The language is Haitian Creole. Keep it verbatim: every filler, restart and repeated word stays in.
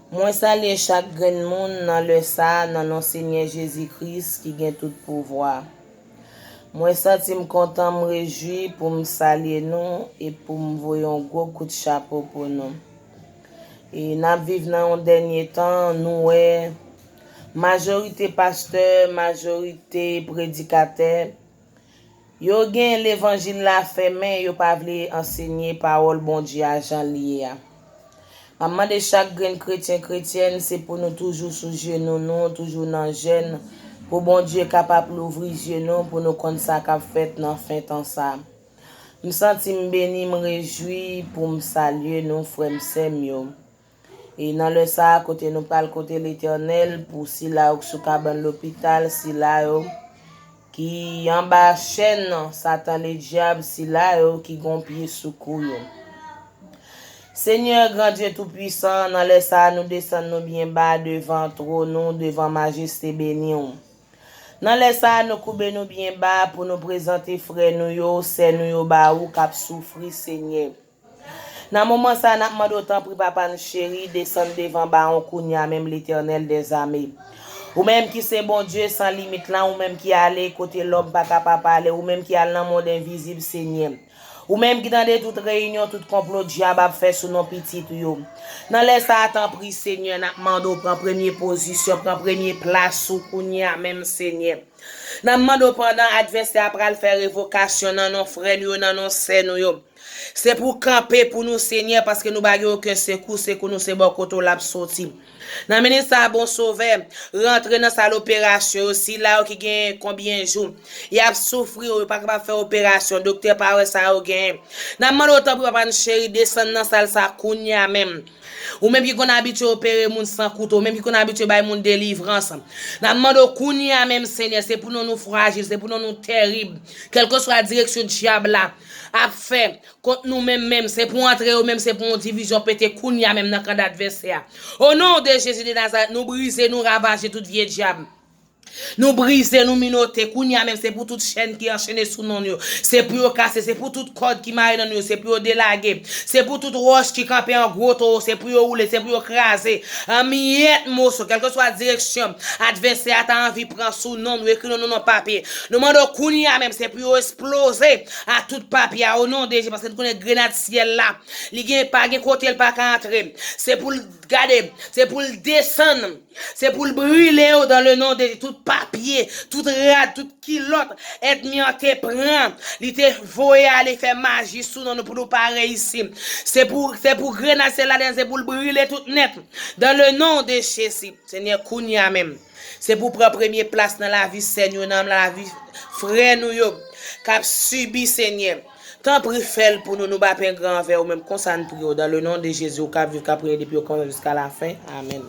Mwen salye chak grenn moun nan lè sa a, nan non Senyè Jezi Kris ki gen tout pouvwa. Mwen santi m kontan, m rejwi pou m salye nou e pou m voye yon gwo kout chapo pou nou. E n ap viv nan yon dènye tan, nou wè majorite pastè, majorite predikatè, yo gen levanjil la fèmen, yo pa vle ansenye pawòl Bondye a jan l ye a. M ap mande chak grenn kretyen, kretyèn, se pou nou toujou sou jenou nou, toujou nan jèn, pou Bondye kapab louvri zye nou, pou nou konn sa k ap fèt nan fen tan sa. M santi m beni, m rejwi pou m salye nou, frè m, sè m yo. E nan lè sa a, kote nou pral, kote Letènèl, pou sila yo k sou kabann lopital, sila yo ki anba chèn Satan Ledyab, sila yo ki gon pye sou kou yo. Senyè, Gran Dye Toupisan, nan lè sa a, nou desann nou byen ba devan twòn ou, devan majeste beni w. Nan lè sa a, nou koube nou byen ba pou nou prezante frè nou yo, sè nou yo ba ou k ap soufri, Senyè. Nan moman sa a, n ap mande w, tanpri, Papa n cheri, desann devan bawon kounye a menm, Letènèl dèzame. Ou menm ki se Bondye san limit lan, ou menm ki ale kote lòm pa kapab ale, ou menm ki al nan mond envizib, Senyè. Ou menm ki tande tout reyinyon, tout konplo dyab ap fè sou non pitit ou yo. Nan lè sa a, tanpri, Senyè, n ap mande w pran premye pozisyon, pran premye plas ou kounye a menm, Senyè. N ap mande w pandan advèsè a pral fè revokasyon nan non frè nou yo, nan non sè nou yo. Se pou w kanpe pou nou, Senyè, paske nou pa gen okenn sekou, sekou nou se bò kote w l ap soti. Nan minit sa a, bon Sovè, rantre nan sal operasyon yo, sila yo ki gen konbyen jou y ap soufri, yo pa kapab fè operasyon, doktè pa wè sa yo genyen. N ap mande w, tanpri, Papa n cheri, desann nan sal sa a kounye a menm. Ou menm ki konn abitye opere moun san kouto, ou menm ki konn abitye bay moun delivrans. N ap mande w kounye a menm, Senyè, se pou non nou frajil, se pou non nou terib. Kèlkeswa direksyon dyab la ap fè kont nou menm menm, se pou antre yo menm, se pou yon divizyon pete kounye a menm nan kan advèsè a. O non de Jezi de Nazarèt, nou brize, nou ravaje tout vye dyab. Nou brize, nou minote. Kounye a menm, se pou tout chèn ki anchene sou non nou yo. Se pou yo kase, se pou tout kòd ki mare nan nou yo, se pou yo delage. Se pou tout wòch ki kanpe an gwo towo, se pou yo woule, se pou yo kraze. An miyèt moso, kèlkeswa direksyon advèsè a ta anvi pran sou non nou, ekri non nou nan papye. Nou mande w kounye a menm, se pou yo esploze a tout papye a, o non de Jezi, paske nou konnen grenad syèl la, li gen, pa gen kote l pa ka antre. Se pou l, gade, se pou l desann. Se pou l brile yo dans le nom de tout papye, tout rad, tout kilòt ènmi an te pran, li te voye ale fè maji sou non nou pou nou pa reyisi. Se pou, se pou grenad syèl la desann, se pou l brile tout nèt dans le nom de Jésus. Senyè, kounye a menm, se pou pran premye plas nan lavi sè nou yo, nan lavi frè nou yo k ap sibi, Senyè. Tanpri, fè l pou nou, nou pa pen gran anvè ou menm, konsa n priye w dans le nom de Jésus, ou k ap viv, k ap reye depi o kòmansman jiska lafen. Amèn.